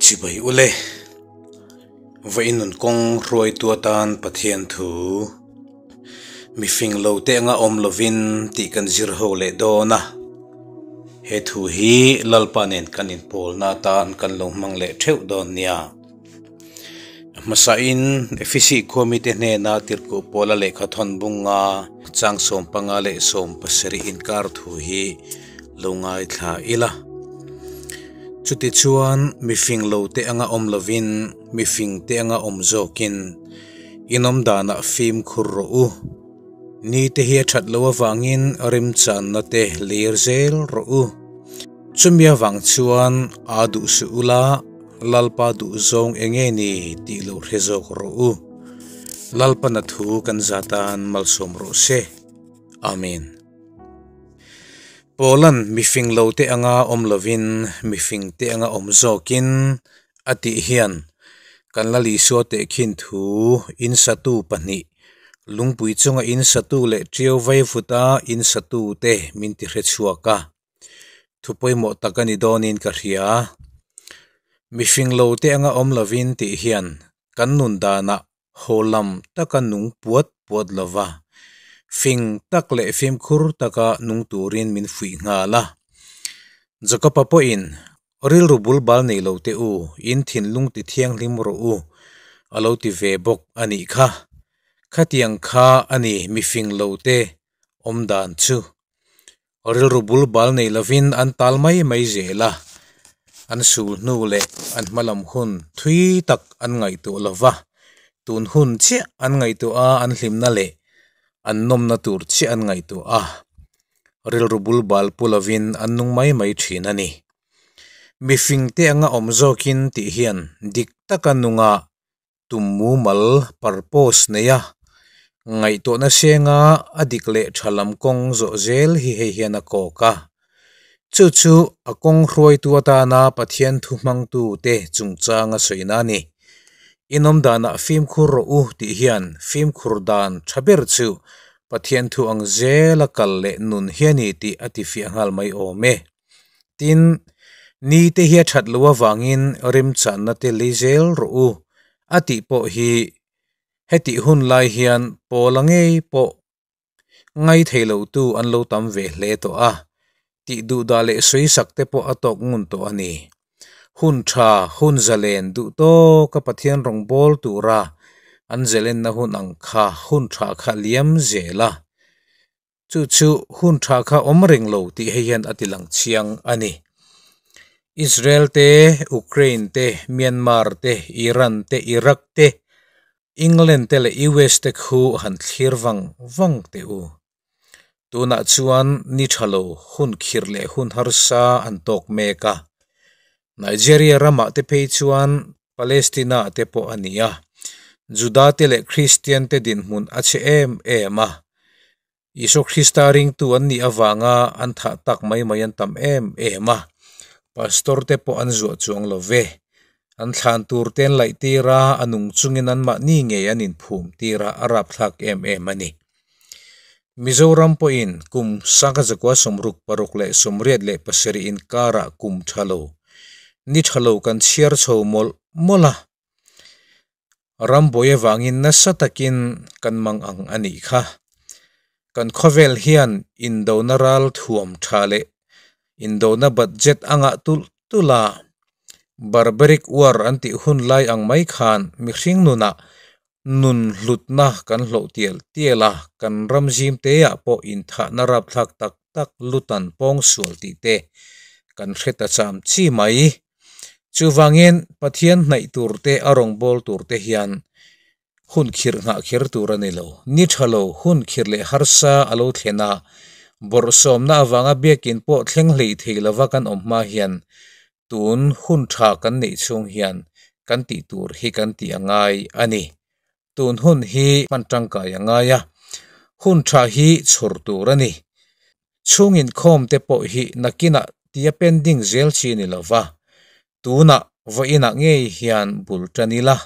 Chibai ule. Vawiin nun kawng hruaitu atan Pathian thu mifing lo te anga awm lovin tih kan zir ho leh dawn a. He thu hi Lalpa nen kan inpawlna atan kan lo hmang leh theuh dawn nia. Hmasain Efesi khuamite hnena tirhkoh pawla lehkha thawn bunga chang 15 leh 17 inkar thu hi lo ngaithla ila. Chutichuan mifing lo te anga awm lovin mifing te anga awm zawkin inawm danah fimkhur rawh u. Ni te hi a that loh avangin remchanna te lir zel rawh u. Chumi avang chuan aa duh suh ula, Lalpa duh zawng eng nge ni tih lo hre zawk rawh u. Lalpana thu kan zatan malsawm rawh se. Amen. Paulan mifing lo te anga awm lovin mifing te anga awm zawkin a tih hian kan Lal Isua tehkhin thu in satu pahnih lungpui chunga in satu leh ṭiau vaivuta in satu te min ti hre chhuak a. Thu pawimawh tak a ni dawnin ka hria. Mifing lo te anga awm lovin tih hian kan nun danah haw lam taka nung puat puat lova, fing tak leh fimkhur taka nung turin min fuih nghal a. Jakob-a pawhin, Rilru bul bal nei lo teh u, in thinlung ti thianghlim rawh u, a lo ti ve bawk a nih kha. Khatiang kha a ni mifing lo te awm dan chu. Rilru bul bal nei lovin an tal mai mai zel a, an sul hnu leh an hmalam hun thui tak an ngaihtuah lo va, tun hun chiah an ngaihtuah a, an hlimna leh an nawmna tur chiah an ngaihtuah a, rilru bul bal pu lovin an nung mai mai thin a ni. Mifingte anga awm zawkin tih hian dik taka nunga tum mumal, purpose, nei a, ngaihtuahna senga a dik leh tha lam kawng zawh zel hi hei hian a kawk a. Chu chu a kawng hruaitu atana Pathian thu hmangtute chungchanga sawina a ni. Inawm danah fimkhur rawh u tih hian fimkhur dan tha ber chu Pathian thu ang zela kal leh nun hi a ni tih a tifiah nghal mai awm e. Tin, ni te hi a that loh avangin remchanna te lei zel rawh u a tih pawh hi hetih hun lai hian Paula ngei pawh ngai thei lo tu an lo tam ve hle tawh a, tih duhdah leh sawisak te pawh a tawk ngun tawh a ni. Hun tha, hun zalen duh tawka Pathian rawngbâwl tura an zalenna hun ang kha hun tha kha liam zel a. Chu chu hun tha kha awm reng lo tih hei hian a ti lang chiang a ni. Israel te, Ukraine te, Myanmar te, Iran te, Iraq te, England te leh US te khu han thlir vang vang teh u. Tunah chuan ni tha lo hun khirh leh hun harsa an tawk mek a. Nigeria ramah te phei chuan Palestina te pawh a ni a, Juda te leh Kristian te dinhmun a chhe em em a. Isua Krista ringtu an nih avanga an thah tak mai mai an tam em em a, Pastor te pawh an zuah chuang lo ve. An thlan tur te an laih tir a, a nung chungin anmahni ngei an inphum tir a, a rapthlak em em a ni. Mizoram pawhin kum 1967 inkarah kum tha lo, ni tha lo kan chhiar chho mawlh mawlh a. Rambuai avangin nasa takin kan mang ang a nih kha. Kan khawvel hian indona ral thuam tha leh indona budget a ngah tulh tulh a. Barbaric war an tih hun lai ang mai khan mihring nunah Nun hlutna kan hloh tial tial a, kan ram zim teah pawh inthahna rapthlak tak tak lutan pawng sual tih te kan hre ta cham chi mai. Chuvangin Pathian hnaih tur te a rawngbâwl tur te hian hun khirh nghah kher tur a ni lo. Ni tha lo, hun khirh leh harsa a lo thlen a, bawrhsawmna avanga biakin pawh thleng hlei thei lova kan awm hma hian Tun hun tha kan neih chhung hian kan tih tur hi kan tih a ngai a ni. Tun hun hi hman tangkai a ngai a, hun tha hi chhawr tur a ni. Chhung inkhawm te pawh hi nakinah tia pending zel chi ni lo va, tunah vawiinah ngei hian bul tan ila,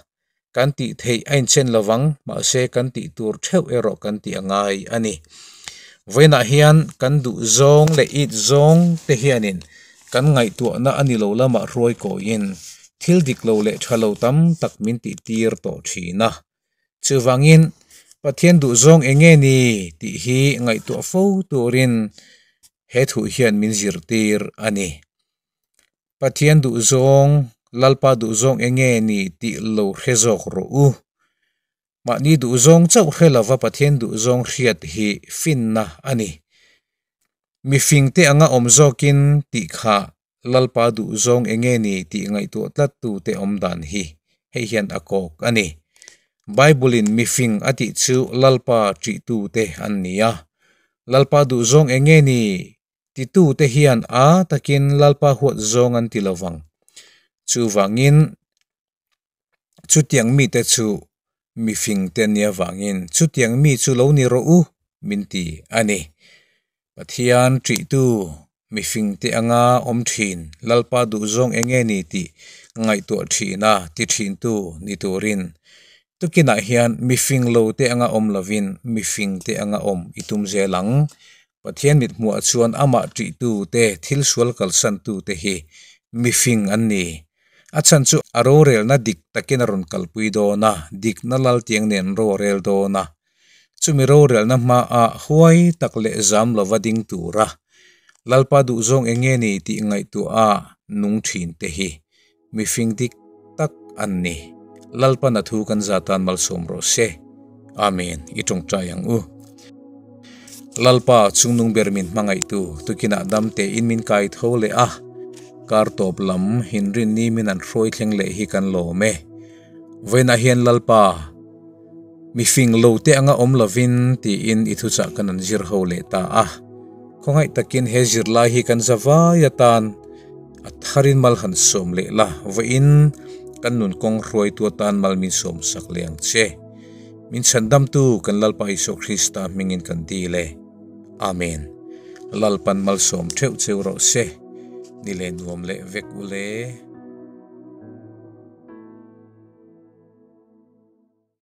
kan tih theih a inchen lo vang, mahse kan tih tur theuh erawh kan tih a ngai a ni. Vawiinah hian kan duh zawng leh it zawng te hianin kan ngaihtuahna a ni lo lamah hruai kawiin thil dik lo leh tha lo tam tak min tih tir tawh thin a. Chuvangin, Pathian duhzawng eng nge ni tih hi ngaihtuah fo turin he thu hian min zirtir a ni. Pathian duhzawng, Lalpa duhzawng eng nge ni tih lo hre zawk rawh u. Mahni duhzawng chauh hre lova Pathian duhzawng hriat hi finna a ni. Mifingte anga awm zawkin tih kha Lalpa duhzawng eng nge ni tih ngaihtuah tlattute awm dan hi hei hian a kawk a ni. Bible-in mifing a tih chu Lalpa ṭihtute an ni a. Lalpa duhzawng eng nge ni titute hian a takin Lalpa huat zawng an ti lo vang. Chuvangin chutiang mite chu mifingte an nih avangin chutiang mi chu lo ni rawh u min ti a ni. Pathian ṭihtu mifingte anga awm ṭhin Lalpa duhzawng eng nge ni tih ngaihtuah ṭhina ti ṭhintu ni turin tukinah hian mifing lote anga awm lovin mifingte anga awm i tum zel ang. Pathian mithmuah chuan amah ṭihtute thil sual kalsantute hi mifing an ni. A chhan chu a rorelna dik takin a rawn kalpui dawn a, dikna laltiang nen ro a rel dawn a. Chumi rorelna hmaah huai tak leh zam lova ding tura Lalpa duhzawng eng nge ni tih ngaihtuah a nung thin te hi mifing dik tak an ni. Lalpan a thu kan za tan malsawm rawh se. Amen. I tawngtai ang u. Lalpa chungnung ber min hmangaihtu tukinah dam tein min kai tho leh a, kar tawp lam hinrinni min an hruai thleng leh hi kan lawm e. Vawiinah hian Lalpa. Mi fing lo te anga awm lovin tiin i thuchah kan an zir ho leh ta a. Khawngaih takin he zirlai hi kan za vai atan a tharin mal han sawm leh la, vawiin kan nun kawng hruaitu atan mal min sawm sak leh ang che. Min chhandamtu kan Lalpa Isua Krista hmingin kan dil e. Amen. Lalpan malsawm theuh cheu rawh se. Ni leh nuam leh vek u le.